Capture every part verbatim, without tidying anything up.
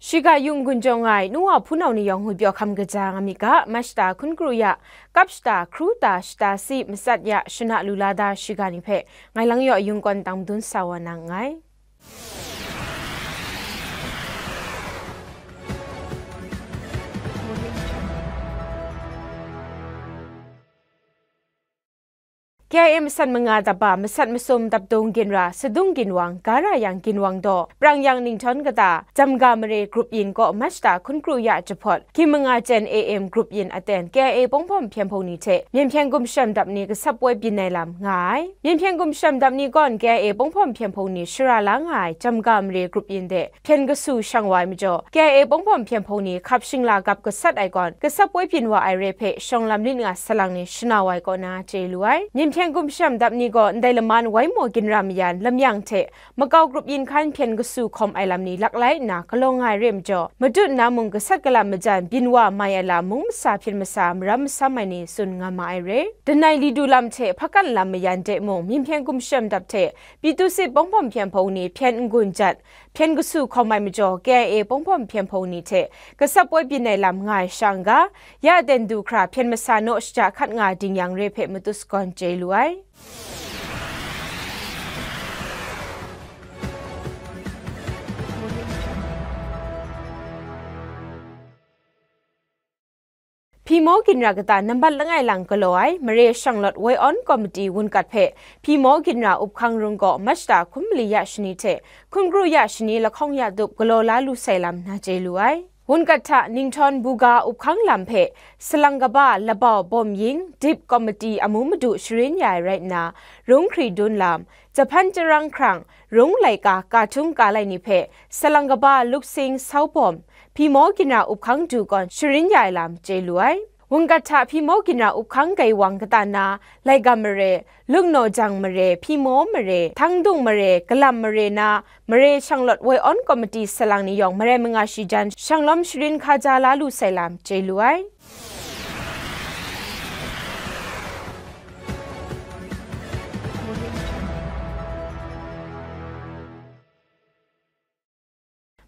Shiga yung gun jawng ai nu wa hpunau ni yawng ngwi pyaw hkam kaja nga myit ga, Mach da hkun kru ya, kap shata, hkru ta, shata si, matsat ya, shana lu la da shiga ni hpe, ngai lang yaw yung kawn tang madun sa wa na nngai. K I A masat manga daba masat masum dapdung ginra, sadung ginwang, gara yang ginwang daw, prang yang ninghtawng kata, Jamga mare grup yin kaw Mach da hkun kru ya jahpawt, hkying manga jen A M grup yin aten K I A bawng hpawm hpyen hpung ni hte myen hpyen gumshem dap ni kasap woi byin ai lam nga ai. Myen hpyen gumshem dap ni gawn K I A bawng hpawm hpyen hpung ni shara la nga ai Jamga mare grup yin de hpyen kasu shang wa ai majaw, K I A bawng hpawm hpyen hpung ni hkap shingla gap gasat ai gawn, gasap woi byin wa ai re hpe shawng lam lit nga salang ni shana wa ai kaw na chye lu ai. Myen hpyen gumshem dap ni gaw ndai laman wai maw ginra mayan lamyang hte makau grup yin hkan hpyen kasu hkawm ai lam ni laklai nna galaw nga ai re majaw, madut nna mung gasat galam majan byin wa mai ai lam mung masa hpyen masa maram masam ai ni tsun nga ma ai re. Danai li du lam hte hpakan lam mayan de mung, myen hpyen gumshem dap hte Pyi Tu Sit bawng hpawm hpyen hpung ni hpyen n-gun jat, hpyen kasu hkawm ai majaw, K I A bawng hpawm hpyen hpung ni hte gasap woi byin ai lam nga ai sha n ga, ya aten du hkra hpyen masa naw shaja hkat nga ding yang re hpe matut sagawn chye lu ai. Hpyi maw ginra kata nambat langai lang galaw ai Mare Shanglawt Woi Awn Komiti wunkat hpe Hpyi maw ginra up hkang rung kaw Mach da hkun mali ya shani hte hkun kru ya shani lahkawng ya tup galaw la lu sai lam na chye lu ai. Wunkat hta Ninghtawng Buga up hkang lam hpe salang kaba labau bawm ying, dip komiti amu madu sharin ya ai rai nna, rung hkri dun lam, jahpan jarang hkrang, rung laika, ka htung ka lai ni hpe salang kaba Luksing Sau Bawm, Hpyi maw ginra up hkang du gawn sharin ya ai lam chye lu ai. Wunkat hta Hpyi maw ginra up hkang gaiwang kata na, Laigam mare, Lungnaw Jang mare, Hpyi maw mare, Htangdung mare, Galam mare na, Mare Shanglawt Woi Awn Komiti salang ni yawng marai manga shi jan shanglawm sharin hkaja la lu sai lam chye lu ai.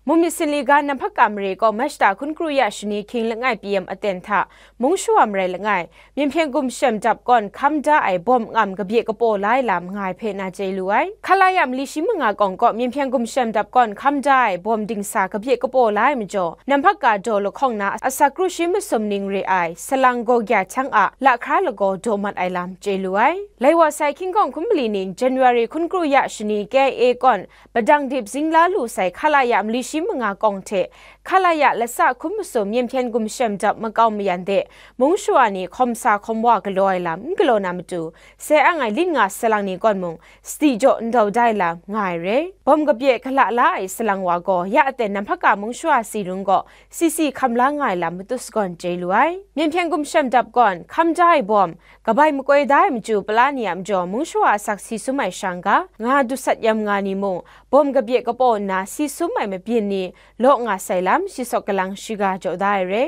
Mumyit Sinliga Namhpaka mare kaw Mach da hkun kru ya shani hkying langai P M aten hta mung shawa marai langai, myen hpyen gumshem dap gawn hkam da ai bawm ngam kabye kapaw la ai lam nga ai hpe na chye lu ai. Hkalaya mali shi manga kawng kaw myen hpyen gumshem dap gawn hkam da ai bawm dingsa kabye kapaw la ai majaw, Namhpaka daw lahkawng na asak kru shi masum ning re ai salang gawgya hkyang a lahkra lagaw daw mat ai lam chye lu ai. Lai wa sai hkying kawng hkun mali ning January hkun kru ya shani K I A kawn padang dip zing la lu sai hkalaya mali shi manga kawng hte hkalaya lasa hkun masum myen hpyen gumshem dap makau mayan de mung shawa ni hkawm sa hkawm wa galaw ai lam n galaw na matu, sai ang ai lit nga salang ni kawn mung sadi jaw ndau da ai lam nga ai re. Bawm kabye gala la ai salang wa gaw ya aten Namhpaka mung shawa si rung gaw si si hkam la nga ai lam matut sagawn chye lu ai. Myen hpyen gumshem dap gawn hkam da ai bawm, kabai makoi da ai machyu pala ni a majaw mung shawa asak si sum ai sha n ga, nga dusat yam nga ni mung, bawm kabye kapaw nna si sum ai mabyin ni law nga sai lam shi sawk galang shiga jaw da ai re.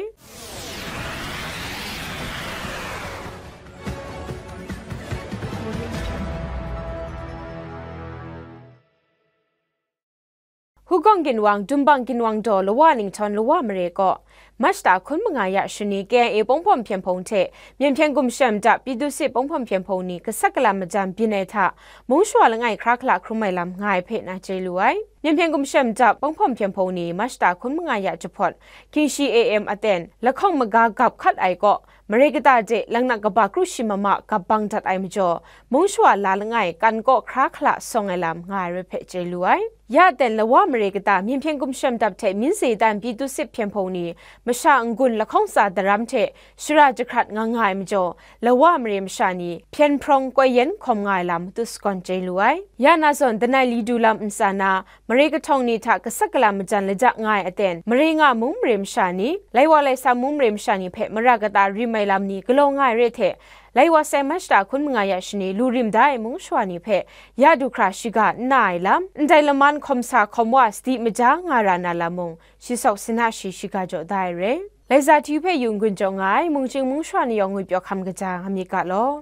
Hugawng ginwang, Dumbang ginwang daw lawa ninghtawng lawa mare kaw, Mach da hkun manga ya shani K I A bawng hpawm hpyen hpung hte myen hpyen gumshem dap Pyi Tu Sit bawng hpawm hpyen hpung ni gasat galam majan byin ai hta, mung shawa langai hkra hkala hkrum ai lam nga ai hpe na chye lu ai. Myen hpyen gumshem dap bawng hpawm hpyen hpung ni Mach da hkun manga ya jahpawt, hkying shi A M aten lahkawng maga gap hkat ai kaw, mare kata de langnak kaba kru shi mama gap bang dat ai majaw, mung shawa la langai kan kaw hkra hkala sawng ai lam nga ai rai hpe chye lu ai. Ya ten lawa mare kata myen hpyen gumshem dap hte myin se dan Pyi Tu Sit hpyen hpung ni masha n-gun lahkawng tsa daram hte shara jahkrat nga nga ai majaw, lawa mare masha ni hpyen hprawng koi yen hkawm nga ai lam matut sagawn chye lu ai. Ya na zawn, danai li du lam ntsa na, mare kahtawng ni hta gasat galam majan laja nga ai aten, mare nga mung mare masha ni, lai wa lai sa mung mare masha ni hpe mara kata rim ai lam ni galaw nga ai re hte, lai wa sai Mach da hkun manga ya shani lu rim da ai mung shawa ni hpe ya du hkra shiga n na ai lam, ndai laman hkawm sa hkawm wa sadi maja nga ra na lam mung, shi sawk sina shi shiga jaw da ai re. Lai za hti hpe yu n-gun jaw nga ai mungchying mung shawa ni yawng ngwi pyaw hkam kaja nga myit ga law.